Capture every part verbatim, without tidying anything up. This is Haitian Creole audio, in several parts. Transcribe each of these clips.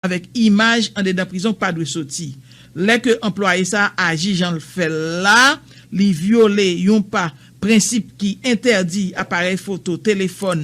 avèk imaj andedan prizon k pa dwe soti. Lè ke anplwaye sa a aji jan l fè l la, li vyole youn pa prensip ki entèdi aparèy foto, telefòn,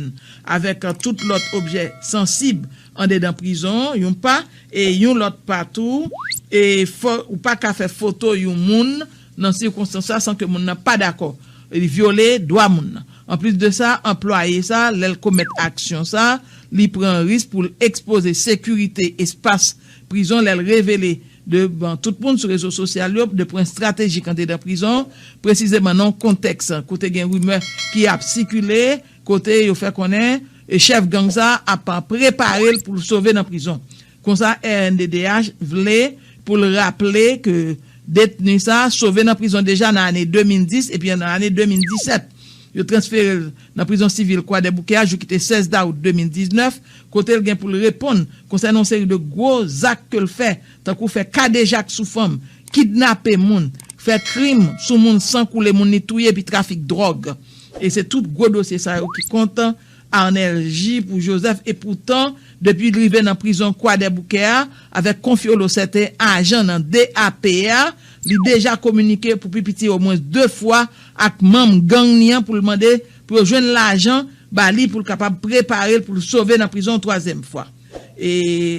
avèk tout lòt objè sansib andedan prizon, youn pa, e youn lòt pa tou, e fò, ou pa ka fè foto youn moun nan sikonstans sa san ke moun nan pa dakò. Li vyole dwa moun nan. Anplis de sa, anplwaye sa, lè l komèt aksyon sa, li pran risk pou l ekspoze sekirite espas prizon lè l revele devan tout moun sou rezo sosyal yo de pwen estratejik andedan prizon, presizeman nan yon kontèks kote gen rimè ki ap sikile, kote yo fè konnen e chèf gang sa ap prepare l pou l sove nan prizon. Konsa, R N D D H vle pou l raple ke detni sa sove nan prizon deja nan ane de mil dis epi nan ane de mil disèt, yo transfere l nan prizon sivil Kwadèboukè a jou ki te sèz dawout de mil diznèf, kote l gen pou l reponn konsènan yon seri de gwo zak ke l fè, tankou fè kadejak sou fanm, kidnape moun, fè krim sou moun san koule moun, li touye epi trafik dwòg. E se tout gwo dosye sa yo ki kont Arnel J. pou Joseph. Epoutan, depi l rive nan prizon Kwadèboukè a, avèk konfyolo sèten ajan nan D A P a, li deja kominike pou pi piti omwens de fwa ak manm gang li an pou l mande pou yo jwenn lajan ba li pou l kapab prepare l pou l sove nan prizon yon twazyèm fwa. E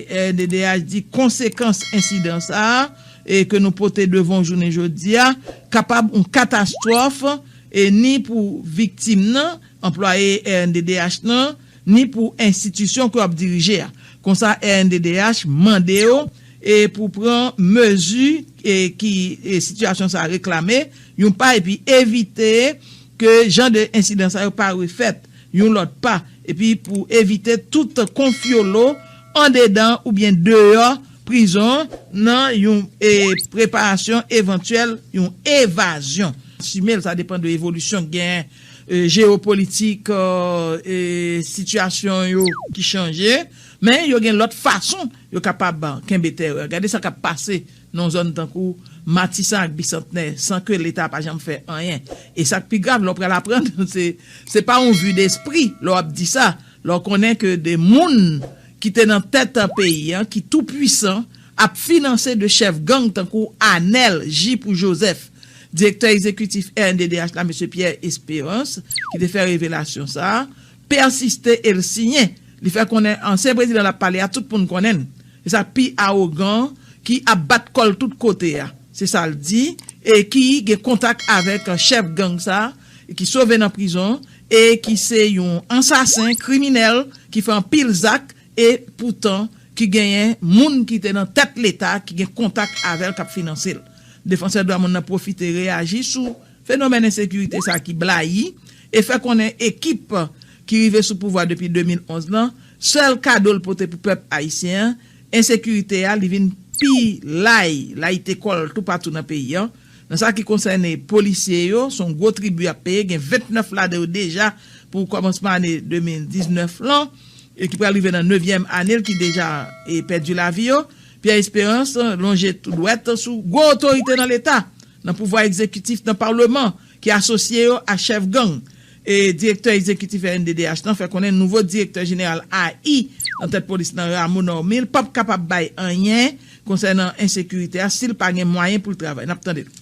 R N D D H di konsekans ensidan sa a, e ke nou pote devan w jounen jodi a, kapab yon katastwòf, e ni pou viktim nan, anplwaye R N D D H nan, ni pou enstitisyon ke w ap dirije a. Konsa, R N D D H mande yo, e pou pran mezi, e ki, e sitiyasyon sa a reklame, youn pa, epi evite ke jan de ensidan sa yo pa refèt, youn lòt pa, epi pou evite tout konfyolo andedan oubyen deyò prizon nan yon, e, preparasyon evantyèl yon evazyon. Simen l, sa depann de evolisyon k genyen, e, jewopolitik, e, e, sitiyasyon yo ki chanje, men yo gen lòt fason yo kapab kenbe teren. Gade sa k ap pase nan yon zòn tankou Matisan ak Bisantnè san ke Leta pa janm fè anyen. E sa k pi grav, lè w pral aprann, se, se pa yon vi despri lè w ap di sa, lè w konnen ke de moun ki te nan tèt peyi a, ki tou pwisan, ap finanse de chèf gang tankou Anèl J pou Jozèf. Direktè egzekitif R N D D H la, mesye Pierre Espérance, ki te fè revelasyon sa a, pèsiste e l siyen. Li fè konnen ansyen prezidan l ap pale a, tout moun konnen l. E sa k pi awogan, ki ap bat kò l tout kote a. Se sa l di, e ki gen kontak avèk chèf gang sa a, e ki sove nan prizon, e ki se yon ansasen, kriminèl, ki fè anpil zak, e poutan ki genyen moun ki te nan tèt Leta ki gen kontak avè l k ap finanse l. Defansè dwa moun nan pwofite reyaji sou fenomèn ensekirite sa a ki blayi e fè konnen ekip ki rive sou pouvwa depi de mil onz lan, sèl kado l pote pou pèp ayisyen an, ensekirite a, li vin pi lay, layite kò l toupatou nan peyi a. Nan sa ki konsène polisye yo, se yon gwo tribi y ap peye, gen vennèf ladan yo deja pou kòmansman ane de mil diznèf lan, e ki pral rive nan nevyèm ane l ki deja, e, pèdi lavi yo. Pierre Espérance lonje tou dwèt sou gwo otorite nan Leta, nan pouvwa egzekitif, nan palman, ki asosye yo a chèf gang. E direktè egzekitif R N D D H lan fè konnen nouvo direktè jeneral A I nan tèt polis lan, Rameau Normil, p ap kapab bay anyen konsènan ensekirite a si l pa gen mwayen pou l travay. N ap tande l.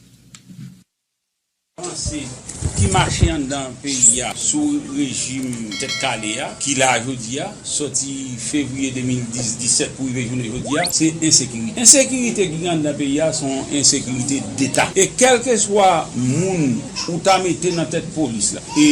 Panse ki mache anndan peyi a sou rejim Tèt Kale a, ki la jodi a, sòti fevriye de mil disèt pou rive jounen jodi a, se ensekirite. Ensekirite ki gen anndan peyi a, se yon ensekirite deta. E kèlkeswa moun ou ta mete nan tèt polis la, e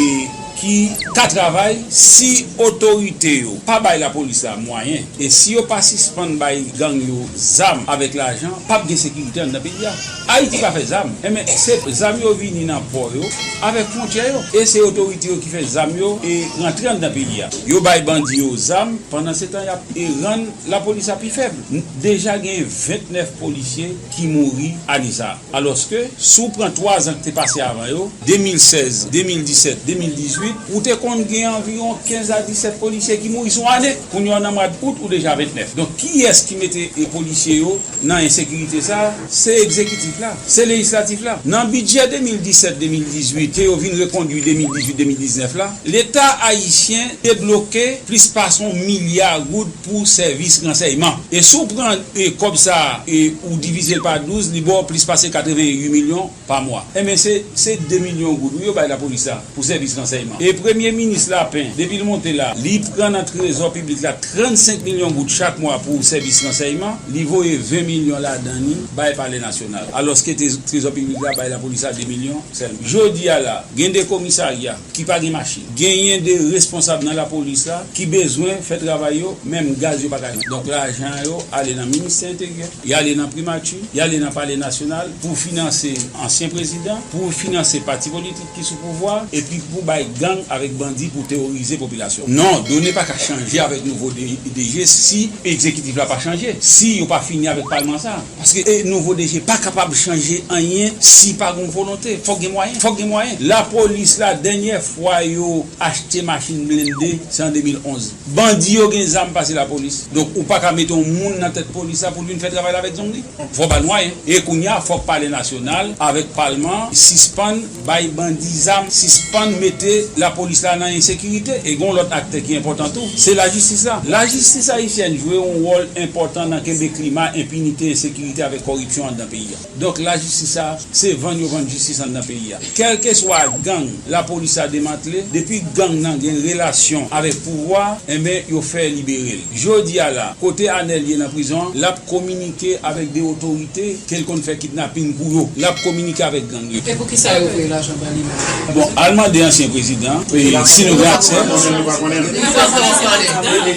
ki ka travay, si otorite yo pa bay lapolis la mwayen, e si yo pa sispann bay gang yo zam avèk lajan, p ap gen sekirite anndan peyi a. Ayiti pa fè zam. Enben, se zam yo vini nan pò yo, avèk fwontyè yo. E se otorite yo ki fè zam yo e rantre anndan peyi a. Yo bay bandi yo zam, pandan se tan y ap, e, rann lapolis la pi fèb. N-, deja gen vennèf polisye ki mouri ane sa a. Alòske, si w pran twa zan ki te pase avan yo, de mil sèz, de mil disèt, de mil dizuit, Ou te konn gen anviwon kenz a disèt polisye ki mouri sou ane. Kounye a, nan mwa out, ou deja vennèf. Donk, kiyès ki mete, e, polisye yo nan ensekirite sa a? Se egzekitif la, se lejislatif la. Nan bidjè de mil disèt de mil dizuit, ke yo vin rekondui de mil dizuit de mil diznèf la, Leta ayisyen debloke plis pase yon milya goud pou sèvis ransèyman. E si w pran, e, kòb sa a, e, ou divize l pa douz, li ba w plis pase katreven uit milyon pa mwa. Enben, se, se de milyon goud, wi, yo bay lapolis la pou sèvis ransèyman. E premye minis Lapen, depi l monte la, li pran nan trezò piblik la trannsenk milyon goud chak mwa pou sèvis ransèyman, li voye ven milyon ladan li bay Palè Nasyonal. Alòske te-, trezò piblik la bay lapolis la de milyon sèlman. Jodi a la, gen de komisarya ki pa gen machin. Genyen de responsab nan lapolis la ki bezwen fè travay yo, menm gaz yo pa ka jwenn. Donk, lajan yo ale nan ministè enteryè, y ale nan primati, y ale nan Palè Nasyonal pou finanse ansyen prezidan, pou finanse pati politik ki sou pouvwa, epi pou bay gang avèk bandi pou teworize popilasyon. Non, done pa ka chanje avèk nouvo D G si egzekitif la pa chanje, si yo pa fini avèk palman sa. Paske, e, nouvo D G pa kapab chanje anyen si pa gen volonte. Fòk gen mwayen. Fòk gen mwayen. Lapolis la, dènyè fwa yo achte machin blende, se an de mil onz. Bandi yo gen zam pase lapolis. Donk, ou pa ka mete yon moun nan tèt polis la pou l vin fè travay la avèk zong li. Fò ba l mwayen. E kounye a, fòk Palè Nasyonal avèk Palman sispann bay bandi zam, sispann mete lapolis la nan ensekirite. E gen yon lòt aktè ki enpòtan tou, se lajistis la. Lajistis ayisyèn jwe yon wòl enpòtan nan kenbe klima enpinite, ensekirite avèk kòripsyon anndan peyi a. Donk, lajistis sa, se vann yo vann jistis anndan peyi a. Kèlkeswa gang lapolis la demantle, depi gang nan gen relasyon avèk pouvwa, enben, yo fè libere l. Jodi a la, kote Anèl ye nan prizon an, l ap kominike avèk de otorite ke l konn fè kidnaping pou yo. L ap kominike avèk gang yo. E poukisa yo voye lajan ba li menm? Bon, al mande ansyen prezidan, e, si nou gen aksè.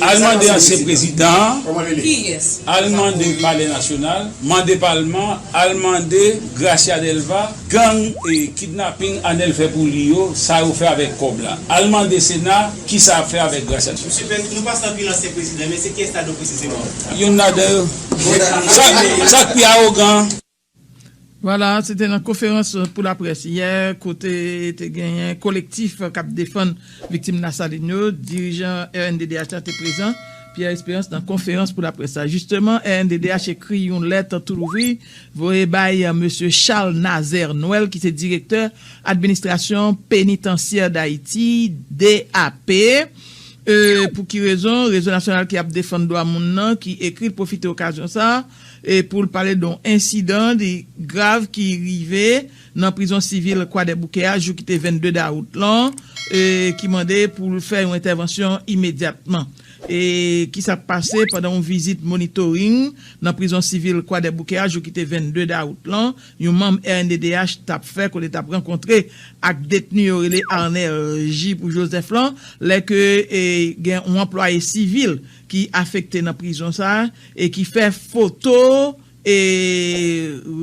Al mande ansyen prezidan, al mande Palè Nasyonal, mande Palman, al mande Gracia Delva, gang e kidnaping Anèl fè pou li yo, sa yo fè avèk kòb la. Al mande Sena kisa y ap fè avèk Gracia Delva. Misye Pèn, nou pase anpil ansyen prezidan, men se kiyès ladan yo presizeman? Youn ladan yo. Sa, sa k pi awogan. Vwala, se te nan konferans pou laprès yè, kote te genyen kolektif k ap defann viktim Lasalin yo, dirijan R N D D H la te prezan, Pierre Espérance, nan konferans pou laprès la. Jisteman, R N D D H ekri yon lèt tou louvri, voye bay mesye Charles Nazaire Noël, ki se direktè administrasyon Pénitentiaire d'Haïti, D A P. E, pou ki rezon? Rezo Nasyonal ki ap defann dwa moun nan, ki ekri l, pwofite okazyon sa a, e, pou l pale de yon ensidan de grav ki rive nan prizon sivil Kwadèboukè a, jou ki te vennde dawout lan, e, ki mande pou l fè yon entèvansyon imedyatman. E, kisa k pase pandan yon vizit monitoring nan prizon sivil Kwadèboukè a, jou ki te vennde dawout lan, yon manm R N D D H t ap fè, kote l t ap rankontre ak detni yo rele Arnel J pou Joseph lan, lè ke, e, gen yon anplwaye sivil ki afekte nan prizon sa a e ki fè foto, e,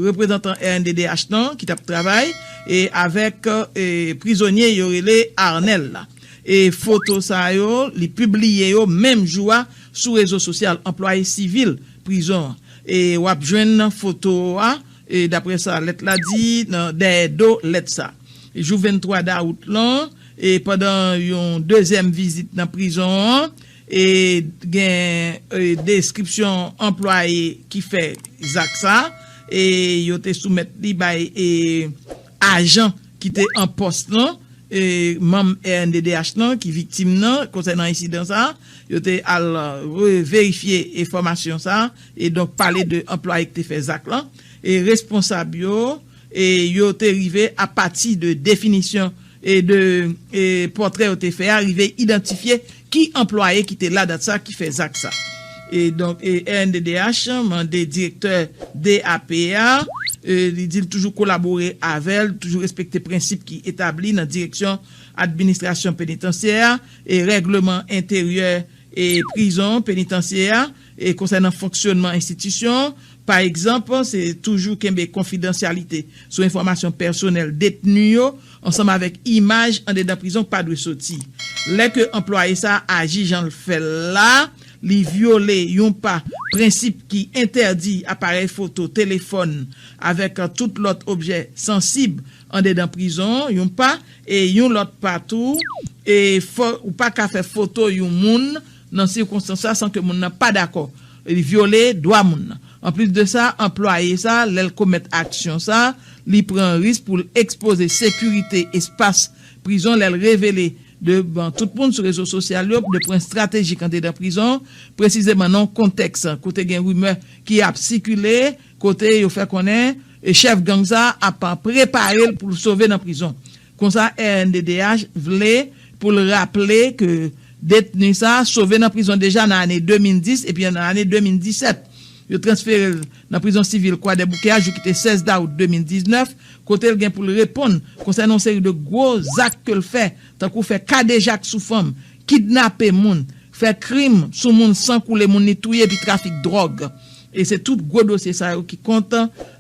reprezantan R N D D H lan ki t ap travay, e, avèk, e, prizonye yo rele Arnel la. E foto sa yo, li pibliye yo menm jou a sou rezo sosyal anplwaye sivil prizon an. E w ap jwenn foto a, e daprè sa lèt la di nan dèyè do lèt sa. Jou venntwa dawout lan, e pandan yon dezyèm vizit nan prizon an, e gen, e, deskripsyon anplwaye ki fè zak sa, e yo te soumèt li bay, e, ajan ki te an pòs lan, e, manm R N D D H lan, ki viktim nan, konsènan ensidan sa, yo te al, e, verifye enfòmasyon sa, e donk pale de anplwaye ki te fè zak lan, e responsab yo, e yo te rive apati de definisyon e de, e pòtrè yo te fè a, rive idantifye ki anplwaye ki te la dat sa, ki fè zak sa. E donk, e R N D D H mande direktè D A P a, e li di l toujou kolabore avè l, toujou respekte prensip ki etabli nan direksyon administrasyon penitansyè a, e règleman enteryè e prizon, penitansyè a, e konsènan fonksyonman enstitisyon, pa egzanp, se toujou kenbe konfidansyalite sou enfòmasyon pèsonèl detni yo, ansanm avèk imaj andedan prizon k pa dwe soti. Lè ke anplwaye sa a aji jan l fè l la, li vyole yon pa prensip ki entèdi aparèy foto, telefòn, avèk tout lòt objè sansib andedan prizon, yon pa, e yon lòt pa tou, e fò ou pa ka fè foto yon moun nan sikonstans sa san ke moun nan pa dakò. Li vyole dwa moun nan. Anplis de sa, anplwaye sa, lè l komèt aksyon sa, li pran risk pou l ekspoze sekirite espas prizon lè l revele devan tout moun sou rezo sosyal yo de pwen estratejik andedan prizon, presizeman nan kontèks kote gen rimè ki ap sikile, kote yo fè konnen e chèf gang sa ap prepare l pou l sove nan prizon. Konsa, R N D D H vle pou l raple ke detni sa sove nan prizon deja nan ane de mil dis epi nan ane de mil disèt, yo transfere l nan prizon sivil Kwadèboukè a jou ki te sèz dawout de mil diznèf, kote l gen pou l reponn konsènan yon seri de gwo zak ke l fè, tankou fè kadejak sou fanm, kidnape moun, fè krim sou moun san koule moun, li touye epi trafik dwòg. E se tout gwo dosye sa yo ki kont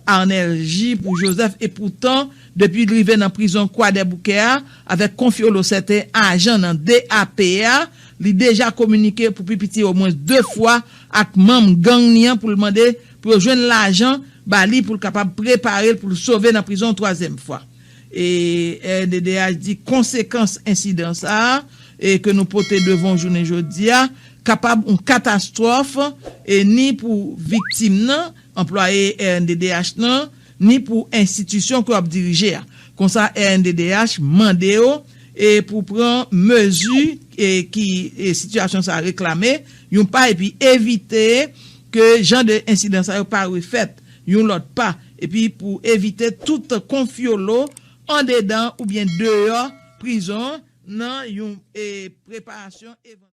Arnel J pou Joseph. Epoutan, depi l rive nan prizon Kwadèboukè a, avèk konfyolo sèten ajan nan D A P a, li deja kominike pou pi piti omwen de fwa ak manm gang li an pou l mande pou yo jwenn lajan ba li pou l kapab prepare l pou l sove nan prizon yon twazyèm fwa. E R N D D H di konsekans ensidan sa a, e ke nou pote devan w jounen jodi a, kapab yon katastwòf, e ni pou viktim nan, anplwaye R N D D H nan, ni pou enstitisyon ke w ap dirije a. Konsa, R N D D H mande yo e pou pran mezi e ki e sitiyasyon sa a reklame, yon pa, epi evite ke jan de ensidan sa yo pa refèt yon lòt pa, epi pou evite tout konfyolo andedan oubyen deyò prizon nan yon e preparasyon evantyèl.